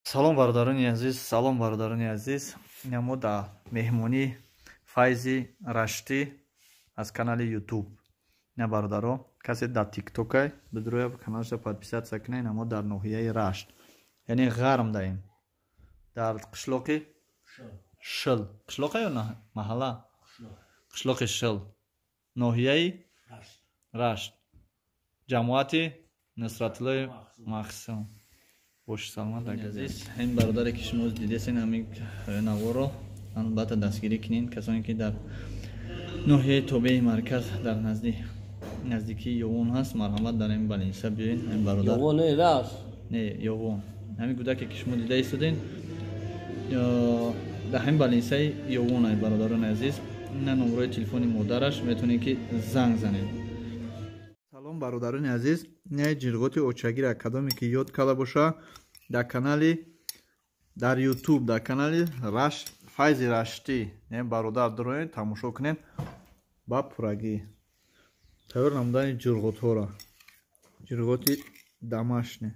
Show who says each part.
Speaker 1: Салом, бародарони азиз, салом, бародарони азиз. Ина мо дар меҳмонии Файзи Раштӣ аз канали Ютуб. Ина, бародаро, касе дар Тиктокай бидроя, каналаша подписаться кунед. Ина мо дар ноҳияи Рашт, яъне Ғарм даем, дар қишлоқи Шил. Қишлоқа ё маҳалла? Қишлоқи Шил, ноҳияи Рашт, ҷамоати Нусратуллои Махсум. Боши саломат, азиз. Ин бародаре, ки шумо дидесен, ҳамин наворо албатта дастгирӣ кунед. Касоне, ки дар ноҳияи тобеи марказ, дар наздикии Ёвон ҳаст, марҳамат, дар ин больница биёен. Ин бародар не, Ёвон. Ҳамин кӯдаке, ки шумо дида истоден, дар ҳамин больницаи Ёвон. Ай бародарони азиз, ина номрои телефони модараш, метавонед, ки занг занед. Салом, бародарони азиз. Не ҷирғоти очагира кадоме, ки ёд карда боша, дар канали дар Ютуб, дар канали Раш Файзи Раштӣ, не, бародар, дуроед, тамошо кунед ба пуррагӣ тайёр намудани ҷирғотҳоро, ҷирғоти домашний.